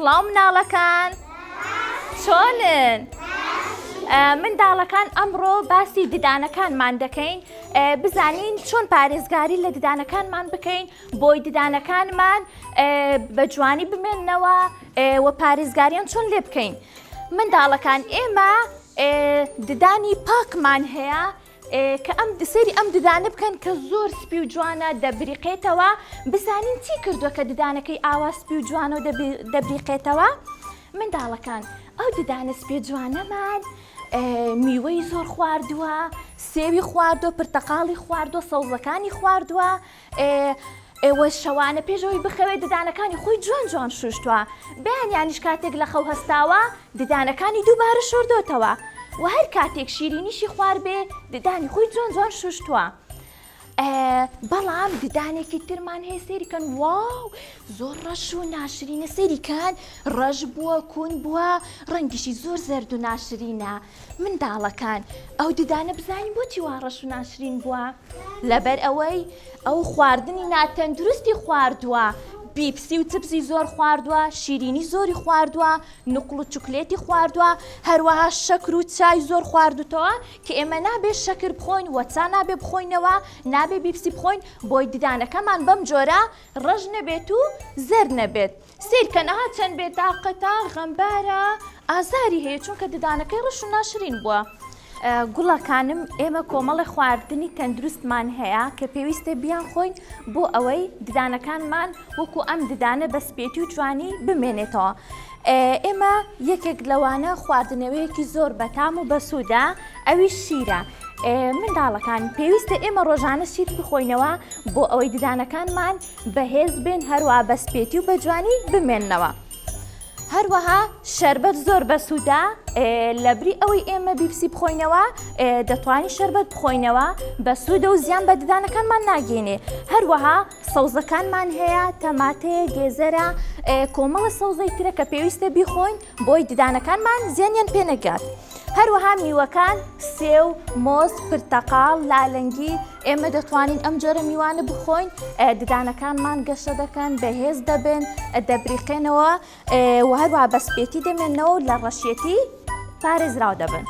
سڵاو مناڵەکان چۆنن؟ منداڵەکان ئەمڕۆ باسی ددانەکانمان دەکەین بزانین چۆن پارێزگاری لە ددانەکانمان بکەین بۆی ددانەکانمان بە جوانی بمێننەوە و پارێزگاریان چۆن لێ بکەین منداڵەکان ئێمە ددانی پاکمان هەیە کە ئەم سەیری ئەم ددانە بکەن کە زۆر سپی و جوانە دەبریقێتەوە بزانین چی کردووە کە ددانەکەی ئاوا سپی و جوانە و دەبریقێتەوە منداڵەکان ئەو ددانە سپی جوانەمان میوەی زۆر خواردووە سێوی خواردووە پرتەقاڵی خواردووە سەوزەکانی خواردووە ئێوە شەوانە پێش ئەوەی بخەوێت ددانەکانی خۆی جوان جوان شوشتووە، بەیانیانیش کاتێک لە خەو هەستاوە ددانەکانی دووبارە شۆردۆتەوە و هەر کاتێک شیرینیشی خواربێ ددانی خۆی جوان جوان شوشتووە. بەڵام ددانێکی ترمان هەیە سەیری کەن واو زۆر ڕەش و ناشرینە سەیری کەن ڕەش بووە کون بووە ڕەنگیشی زۆر زەرد و ناشرینە منداڵەکان ئەو ددانە بزانین بۆچی وا ڕەش و ناشرین بووە؟ لەبەر ئەوەی ئەو خواردنی ناتەندروستی خواردووە، بیپسی و چپسی زۆر خواردووە، شیرینی زۆری خواردووە، نوقڵ و چوکلێتی خواردووە، هەروەها شەکر و چای زۆر خواردوتەوە کە ئێمە نابێ شەکر بخۆین و چا نابێ بخۆینەوە، نابێ بیپسی بخۆین بۆی ددانەکەمان بەم جۆرە ڕەش نەبێت و زەرد نەبێت. سەیرکەن ئەها چەند بێتاقەتە غەمبارە ئازاری هەیە چونکە ددانەکەی ڕەش و ناشرین بووە. گوڵەکانم ئێمە کۆمەڵی خواردنی تەندروستمان هەیە کە پێویستە بیان خۆین بۆ ئەوەی ددانەکانمان وەکو ئەم ددانە بە سپێتی و جوانی بمێنێتەوە. ئێمە یەکێک لەوانە خواردنەوەیەکی زۆر بەتام و بەسوودە ئەوی شیرە. منداڵەکان پێویستە ئێمە ڕۆژانە شیر بخۆینەوە بۆ ئەوەی ددانەکانمان بەهێز بن هەروە بە سپێتی و بە جوانی بمێننەوە. هەروەها شەربەت زۆر بەسوودە لەبری ئەوەی ئێمە بیپسی بخۆینەوە دەتوانین شەربەت بخۆینەوە بەسوودە و زیان بە ددانەکانمان ناگەینێ هەروەها سەوزەکانمان هەیە تەماتەیە گێزەرە کۆمەڵە سەوزەی ترە کە پێویستە بیخۆین بۆی ددانەکانمان زیانیان پێ نەگات. هەروەها میوەکان سێو، مۆز، پرتەقاڵ، لالەنگی، ئێمە دەتوانین ئەم جۆرە میوانە بخۆین ددانەکانمان گەشە دەکەن، بەهێز دەبن، دەبریقێنەوە و هەروەها بە سپێتی دەمێنەوە و لە ڕەشێتی پارێزراو دەبن.